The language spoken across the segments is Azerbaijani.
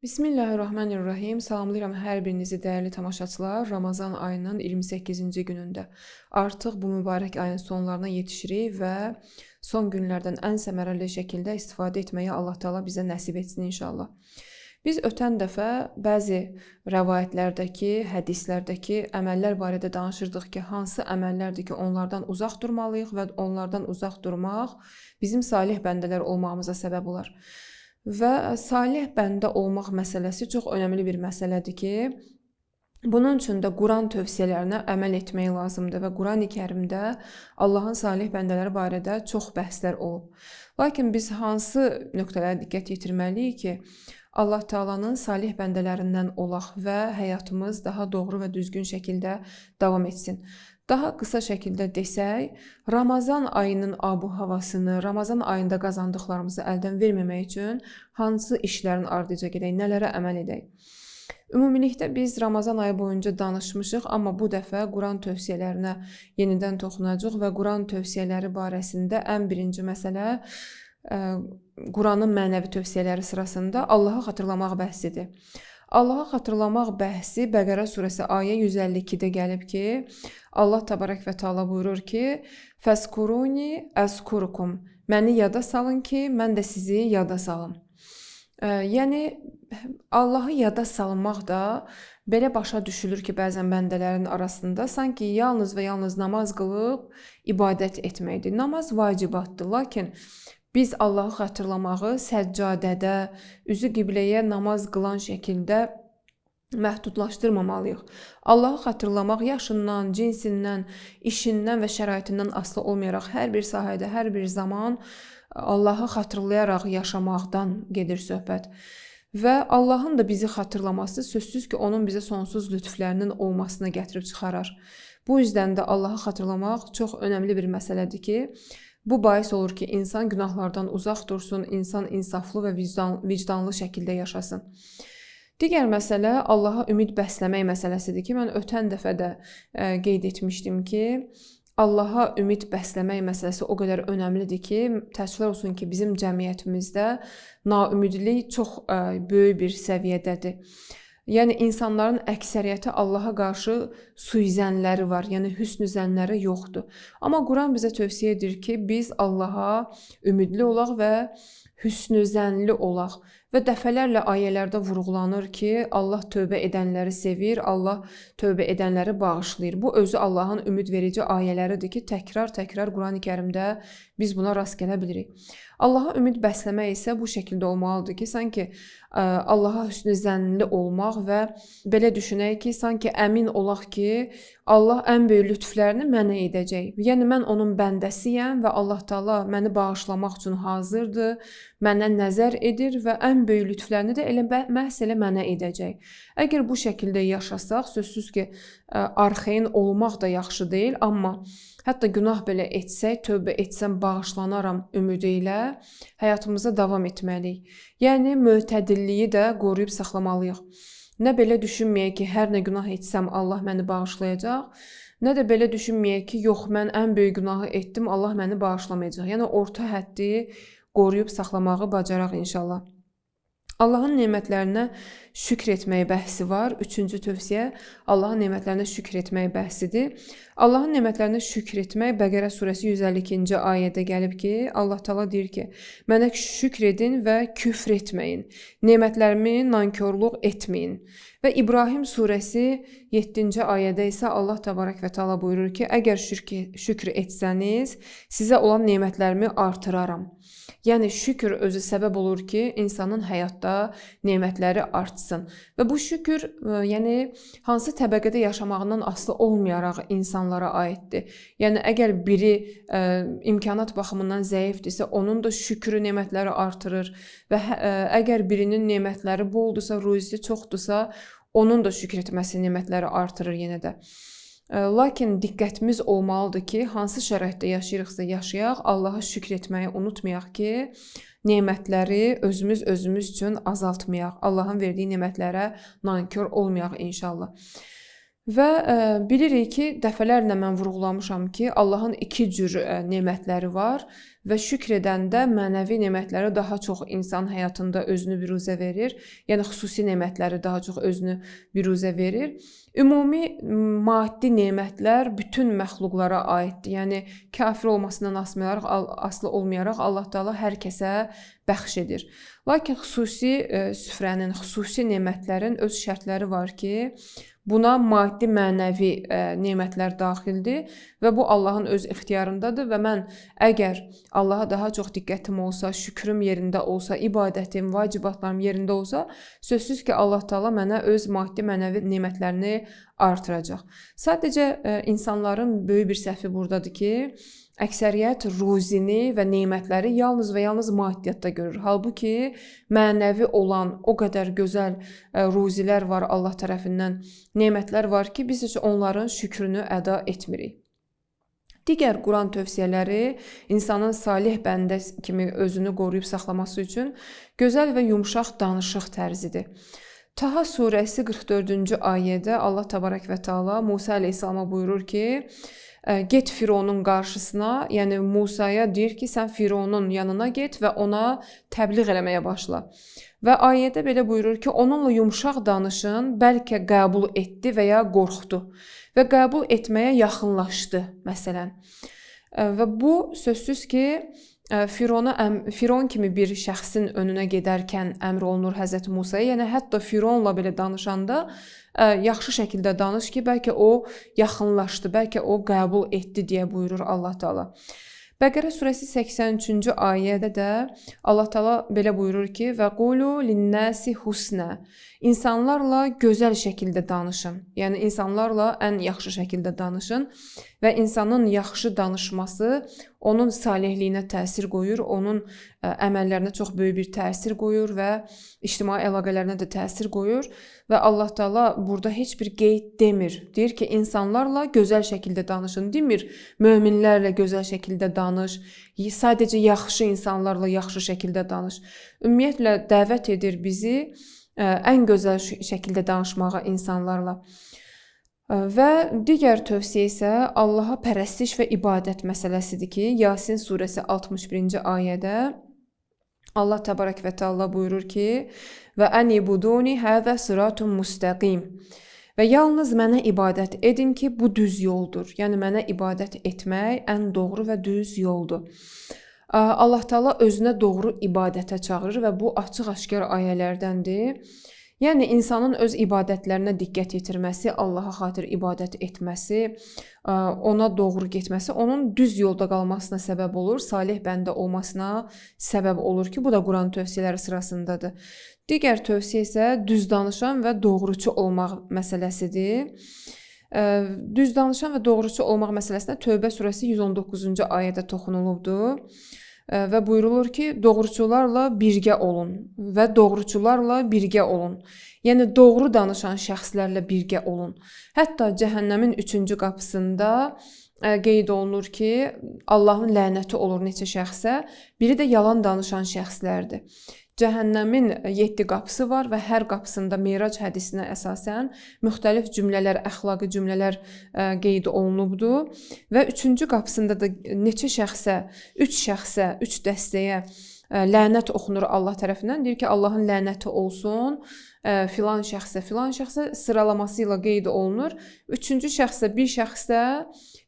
Bismillahirrahmanirrahim. Salamlayıram hər birinizi dəyərli tamaşaçılar. Ramazan ayının 28-ci günündə artıq bu mübarək ayın sonlarına yetişirik və son günlərdən ən səmərəli şəkildə istifadə etməyi Allah Taala bizə nəsib etsin inşallah. Biz ötən dəfə bəzi rəvayətlərdəki, hədislərdəki əməllər barədə danışırdıq ki, hansı əməllərdir ki, onlardan uzaq durmalıyıq və onlardan uzaq durmaq bizim salih bəndələr olmağımıza səbəb olar. Və salih bəndə olmaq məsələsi çox önəmli bir məsələdir ki, bunun üçün də Quran tövsiyələrinə əməl etmək lazımdır və Qurani-Kərimdə Allahın salih bəndələri barədə çox bəhslər olub. Lakin biz hansı nöqtələrə diqqət yetirməliyik ki, Allah Taalanın salih bəndələrindən olaq və həyatımız daha doğru və düzgün şəkildə davam etsin. Daha qısa şəkildə desək, Ramazan ayının abu-havasını, Ramazan ayında qazandıqlarımızı əldən verməmək üçün hansı işlərin ardıca gedək, nələrə əməl edək? Ümumilikdə biz Ramazan ayı boyunca danışmışıq, amma bu dəfə Quran tövsiyələrinə yenidən toxunacağıq və Quran tövsiyələri barəsində ən birinci məsələ Quranın mənəvi tövsiyələri sırasında Allahı xatırlamaq bəhsidir. Allahı xatırlamaq bəhsi Bəqərə surəsi ayə 152-də gəlib ki, Allah təbarək və təala buyurur ki: "Fəzkuruni əzkurukum." Məni yada salın ki, mən də sizi yada salım. Yəni Allahı yada salmaq da belə başa düşülür ki, bəzən bəndələrin arasında sanki yalnız və yalnız namaz qılıb ibadət etməkdir. Namaz vacibatdır, lakin biz Allahı xatırlamağı səccadədə, üzü qibləyə namaz qılan şəkildə məhdudlaşdırmamalıyıq. Allahı xatırlamaq yaşından, cinsindən, işindən və şəraitindən asılı olmayaraq hər bir sahədə, hər bir zaman Allahı xatırlayaraq yaşamaqdan gedir söhbət. Və Allahın da bizi xatırlaması sözsüz ki, onun bizə sonsuz lütflərinin olmasına gətirib çıxarar. Bu yüzdən də Allahı xatırlamaq çox önəmli bir məsələdir ki, bu bais olur ki, insan günahlardan uzaq dursun, insan insaflı və vicdanlı şəkildə yaşasın. Digər məsələ Allaha ümid bəsləmək məsələsidir ki, mən ötən dəfə də qeyd etmişdim ki, Allaha ümid bəsləmək məsələsi o qədər önəmlidir ki, təəssüflər olsun ki, bizim cəmiyyətimizdə naümidlik çox böyük bir səviyyədədir. Yəni insanların əksəriyyəti Allaha qarşı suizənləri var, yəni hüsnü zənnləri yoxdur. Amma Quran bizə tövsiyə edir ki, biz Allaha ümidli olaq və hüsnü zənli olaq. Və dəfələrlə ayələrdə vurğulanır ki, Allah tövbə edənləri sevir, Allah tövbə edənləri bağışlayır. Bu özü Allahın ümid verici ayələridir ki, təkrar-təkrar Qurani-Kərimdə biz buna rast gələ bilirik. Allaha ümid bəsləmək isə bu şəkildə olmalıdır ki, sanki Allaha hüsnü zənnli olmaq və belə düşünək ki, sanki əmin olaq ki, Allah ən böyük lütflərini mənə edəcək. Yəni mən onun bəndəsiyəm və Allah Taala məni bağışlamaq üçün hazırdır, mənə nəzər edir və ən böyük lütflərini də elə məhz elə mənə edəcək. Əgər bu şəkildə yaşasaq, sözsüz ki, arxeyin olmaq da yaxşı deyil, amma hətta günah belə etsək, tövbə etsəm bağışlanaram ümidi ilə həyatımıza davam etməliyik. Yəni mötədilliyi də qoruyub saxlamalıyıq. Nə belə düşünməyək ki, hər nə günah etsəm Allah məni bağışlayacaq, nə də belə düşünməyək ki, yox, mən ən böyük günahı etdim, Allah məni bağışlamayacaq. Yəni orta həddi qoruyub saxlamağı bacaraq inşallah. Allahın nemətlərinə şükr etmək bəhsi var. Üçüncü tövsiyə Allahın nemətlərinə şükr etmək bəhsidir. Allahın nemətlərinə şükr etmək Bəqərə surəsi 152-ci ayədə gəlib ki, Allah Taala deyir ki, mənə şükr edin və küfr etməyin. Nemətlərimi nankorluq etməyin. Və İbrahim surəsi 7-ci ayədə isə Allah təbarək və təala buyurur ki, əgər şükr etsəniz, sizə olan nemətlərimi artıraram. Yəni şükür özü səbəb olur ki, insanın həyatda nemətləri artsın. Və bu şükür, yəni hansı təbəqədə yaşamağından asılı olmayaraq insanlara aiddir. Yəni əgər biri imkanat baxımından zəifdirsə, onun da şükrü nemətləri artırır və əgər birinin nemətləri boldursa, ruzisi çoxdursa, onun da şükür etməsi nemətləri artırır yenə də. Lakin diqqətimiz olmalıdır ki, hansı şəraitdə yaşayırıqsa yaşayaq, Allaha şükür etməyi unutmayaq ki, nemətləri özümüz özümüz üçün azaltmayaq. Allahın verdiyi nemətlərə nankor olmayaq inşallah. Və bilirik ki, dəfələrlə mən vurğulamışam ki, Allahın iki cür nemətləri var və şükr edəndə mənəvi nemətləri daha çox insan həyatında özünü büruzə verir. Yəni xüsusi nemətləri daha çox özünü büruzə verir. Ümumi maddi nemətlər bütün məxluqlara aiddir. Yəni kafir olmasından asılı olmayaraq Allah Taala hər kəsə bəxş edir. Lakin xüsusi süfrənin, xüsusi nemətlərin öz şərtləri var ki, buna maddi, mənəvi nemətlər daxildir və bu Allahın öz ixtiyarındadır və mən əgər Allaha daha çox diqqətim olsa, şükrüm yerində olsa, ibadətim, vacibatlarım yerində olsa, sözsüz ki, Allah Taala mənə öz maddi, mənəvi nemətlərini artıracaq. Sadəcə insanların böyük bir səhvi buradadır ki, əksəriyyət ruzini və nemətləri yalnız və yalnız maddiyyatda görür. Halbuki mənəvi olan o qədər gözəl ruzilər var Allah tərəfindən, nemətlər var ki, biz heç onların şükrünü əda etmirik. Digər Quran tövsiyələri insanın salih bəndə kimi özünü qoruyub saxlaması üçün gözəl və yumşaq danışıq tərzidir. Taha surəsi 44-cü ayədə Allah Təbarək və Teala Musa əleyhissalama buyurur ki, get Fironun qarşısına, yəni Musaya deyir ki, sən Fironun yanına get və ona təbliğ eləməyə başla. Və ayədə belə buyurur ki, onunla yumşaq danışın, bəlkə qəbul etdi və ya qorxdu və qəbul etməyə yaxınlaşdı, məsələn. Və bu sözsüz ki, Firon kimi bir şəxsin önünə gedərkən əmr olunur Həzrəti Musaya. Yəni hətta Fironla belə danışanda yaxşı şəkildə danış ki, bəlkə o yaxınlaşdı, bəlkə o qəbul etdi deyə buyurur Allah Taala. Bəqərə surəsi 83-cü ayədə də Allah Taala belə buyurur ki: "Və qulu linnasi husna." İnsanlarla gözəl şəkildə danışın. Yəni insanlarla ən yaxşı şəkildə danışın və insanın yaxşı danışması onun salihliyinə təsir qoyur, onun əməllərinə çox böyük bir təsir qoyur və ictimai əlaqələrinə də təsir qoyur və Allah Taala burada heç bir qeyd demir. Deyir ki, insanlarla gözəl şəkildə danışın. Demir, möminlərlə gözəl şəkildə danış, sadəcə yaxşı insanlarla yaxşı şəkildə danış. Ümumiyyətlə dəvət edir bizi ən gözəl şəkildə danışmağa insanlarla. Və digər tövsiyə isə Allaha pərəstiş və ibadət məsələsidir ki, Yasin surəsi 61-ci ayədə Allah Təbarək və Teala buyurur ki: "Və ənibuduni həzə sıratun mustaqim." Və yalnız mənə ibadət edin ki, bu düz yoldur. Yəni mənə ibadət etmək ən doğru və düz yoldur. Allah Taala özünə doğru ibadətə çağırır və bu açıq-aşkar ayələrdəndir. Yəni insanın öz ibadətlərinə diqqət yetirməsi, Allaha xatir ibadət etməsi, ona doğru getməsi onun düz yolda qalmasına səbəb olur, salih bəndə olmasına səbəb olur ki, bu da Quran tövsiyələri sırasındadır. Digər tövsiyə isə düz danışan və doğruçu olmaq məsələsidir. Düz danışan və doğruçu olmaq məsələsinə Tövbə surəsi 119-cu ayədə toxunulubdur. Və buyurulur ki, doğruçularla birgə olun və doğruçularla birgə olun. Yəni doğru danışan şəxslərlə birgə olun. Hətta cəhənnəmin 3-cü qapısında qeyd olunur ki, Allahın lənəti olur neçə şəxsə, biri də yalan danışan şəxslərdir. Cəhənnəmin 7 qapısı var və hər qapısında Merac hədisinə əsasən müxtəlif cümlələr, əxlaqi cümlələr qeyd olunubdur və 3-cü qapısında da neçə şəxsə, 3 şəxsə, 3 dəstəyə lənət oxunur Allah tərəfindən. Deyir ki, Allahın lənəti olsun filan şəxsə, filan şəxsə sıralaması ilə qeyd olunur. 3-cü şəxsə, bir şəxsə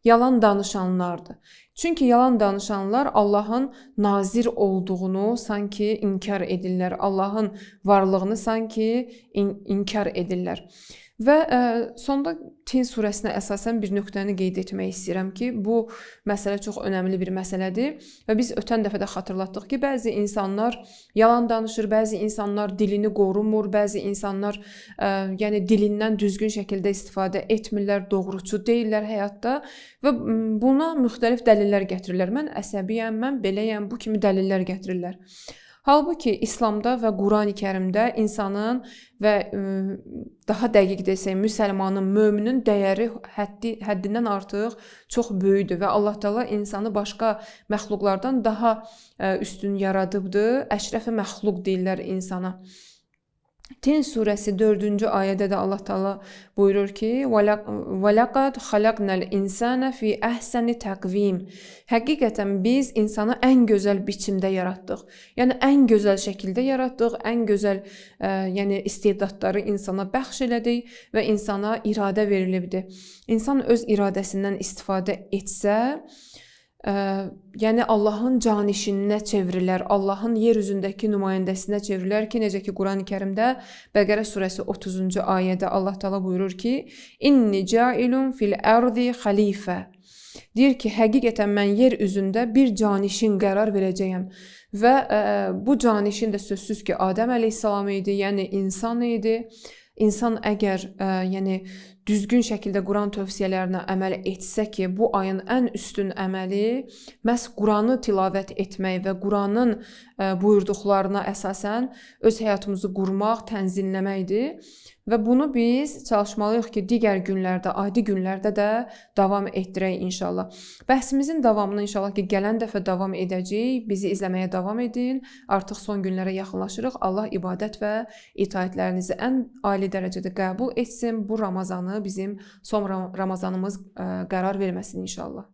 yalan danışanlardır. Çünki yalan danışanlar Allahın nazir olduğunu sanki inkar edirlər. Allahın varlığını sanki inkar edirlər. Və sonda Tin surəsinə əsasən bir nöqtəni qeyd etmək istəyirəm ki, bu məsələ çox önəmli bir məsələdir və biz ötən dəfə də xatırlatdıq ki, bəzi insanlar yalan danışır, bəzi insanlar dilini qorumur, bəzi insanlar yəni dilindən düzgün şəkildə istifadə etmirlər, doğruçu deyillər həyatda və buna müxtəlif dəlillər gətirirlər. Mən əsəbiyəm, mən beləyəm, bu kimi dəlillər gətirirlər. Halbuki İslamda və Qurani-Kərimdə insanın və daha dəqiq desək, müsəlmanın, möminin dəyəri həddindən artıq çox böyükdür və Allah Taala insanı başqa məxluqlardan daha üstün yaradıbdır. Əşrəfi məxluq deyirlər insana. Tin surəsi 4-cü ayədə də Allah Taala buyurur ki: "Və laqad xalaqnal insana fi ahsani təqvim." Həqiqətən biz insanı ən gözəl biçimdə yaratdıq. Yəni ən gözəl şəkildə yaratdıq, ən gözəl yəni istedadları insana bəxş elədik və insana iradə verilibdir. İnsan öz iradəsindən istifadə etsə, yəni Allahın canişininə çevrilər, Allahın yer üzündəki nümayəndəsinə çevrilər ki, necə ki Qurani-Kərimdə Bəqərə surəsi 30-cu ayədə Allah Taala buyurur ki: "İnni cailun fil ardi xalifə." Deyir ki, həqiqətən mən yer üzündə bir canişin qərar verəcəyəm və bu canişin də sözsüz ki, Adəm əleyhissalam idi, yəni insan idi. İnsan əgər yəni düzgün şəkildə Quran tövsiyələrinə əməl etsə ki, bu ayın ən üstün əməli məhz Quranı tilavət etmək və Quranın buyurduqlarına əsasən öz həyatımızı qurmaq, tənzimləməkdir. Və bunu biz çalışmalıyıq ki, digər günlərdə, adi günlərdə də davam etdirək inşallah. Bəhsimizin davamını inşallah ki, gələn dəfə davam edəcəyik. Bizi izləməyə davam edin. Artıq son günlərə yaxınlaşırıq. Allah ibadət və itaətlərinizi ən ali dərəcədə qəbul etsin. Bu Ramazanı bizim son Ramazanımız qərar verməsin inşallah.